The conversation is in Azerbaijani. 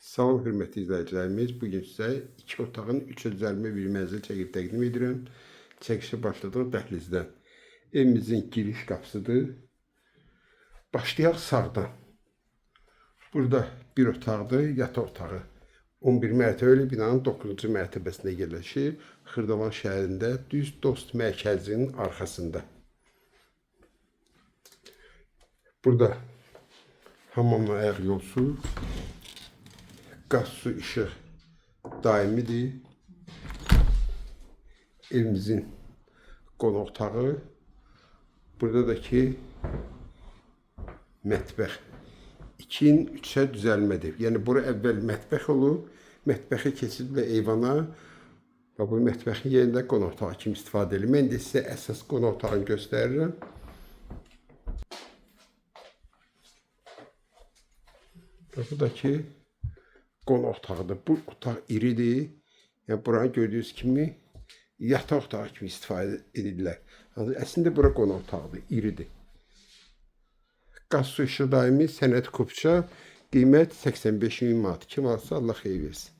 Salam hörmətli izləyicilərimiz. Bu gün sizə iki otağın üçə düzəlmə bir mənzil çəkib təqdim edirəm. Çəkişə başladıq dəhlizdən. Evimizin giriş qapısıdır. Başlayaq sağdan. Burada bir otaqdır, yataq otağı. 11 mərtəbəli binanın 9-cu mərtəbəsində yerləşir. Xırdalan şəhərində düz Dost mərkəzinin arxasında. Burada hamamla ayaq yolsu, qaz, su, işıq daimidir. Evimizin qonaq otağı. Burada da ki mətbəx. 2-nin 3-ə düzəlmədir. Yəni bura əvvəl mətbəx olub, mətbəxi keçidiblər eyvana və bu mətbəxin yerində qonaq otağı kimi istifadə edilir. Mən də sizə əsas qonaq otağını göstərirəm. Və bu da ki qonaq otağıdır. Bu otaq iridir. Yəni buranı gördüyünüz kimi yataq otağı kimi istifadə edirlər. Yəni, əslində bura qonaq otağıdır, iridir. Qaz, su, işıq daimi, sənəd kupça, qiymət 85 min manat. Kim alsa Allah xeyir versin.